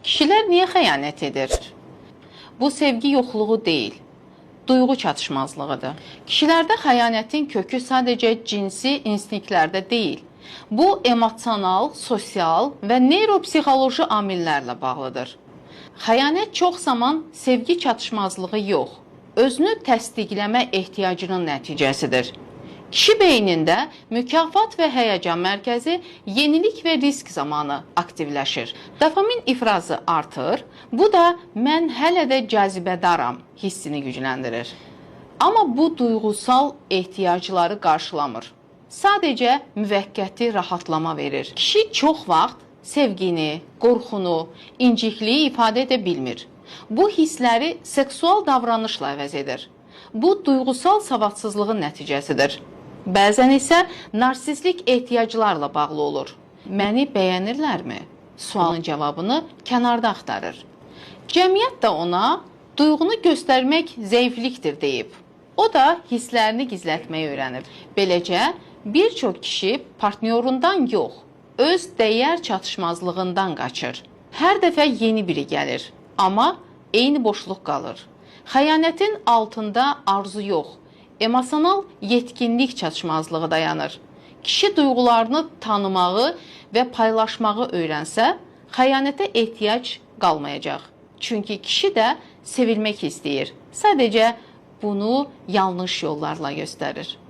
Kişilər niyə xəyanət edir? Bu sevgi yoxluğu deyil, duyğu çatışmazlığıdır. Kişilərdə xəyanətin kökü sadəcə cinsi instinktlərdə deyil. Bu emosional, sosial və neyropsixoloji amillərlə bağlıdır. Xəyanət çox zaman sevgi çatışmazlığı yox, özünü təsdiqləmə ehtiyacının nəticəsidir. Kişi beynində mükafat və həyəcan mərkəzi yenilik və risk zamanı aktivləşir. Dopamin ifrazı artır, bu da mən hələ də cazibədaram hissini gücləndirir. Amma bu duyğusal ehtiyacları qarşılamır. Sadəcə müvəqqəti rahatlama verir. Kişi çox vaxt sevgini, qorxunu, incikliyi ifadə edə bilmir. Bu hissləri seksual davranışla əvəz edir. Bu duyğusal savadsızlığın nəticəsidir. Bəzən isə narsistlik ehtiyaclarla bağlı olur. Məni bəyənirlərmi? Sualın cavabını kənarda axtarır. Cəmiyyət də ona duyğunu göstərmək zəiflikdir deyib. O da hisslərini gizlətməyi öyrənib. Beləcə bir çox kişi partnyorundan yox, öz dəyər çatışmazlığından qaçır. Hər dəfə yeni biri gəlir, amma eyni boşluq qalır. Xəyanətin altında arzu yox, emosional yetkinlik çatışmazlığı dayanır. Kişi duyğularını tanımağı və paylaşmağı öyrənsə, xəyanətə ehtiyac qalmayacaq. Çünki kişi də sevilmək istəyir. Sadəcə bunu yanlış yollarla göstərir.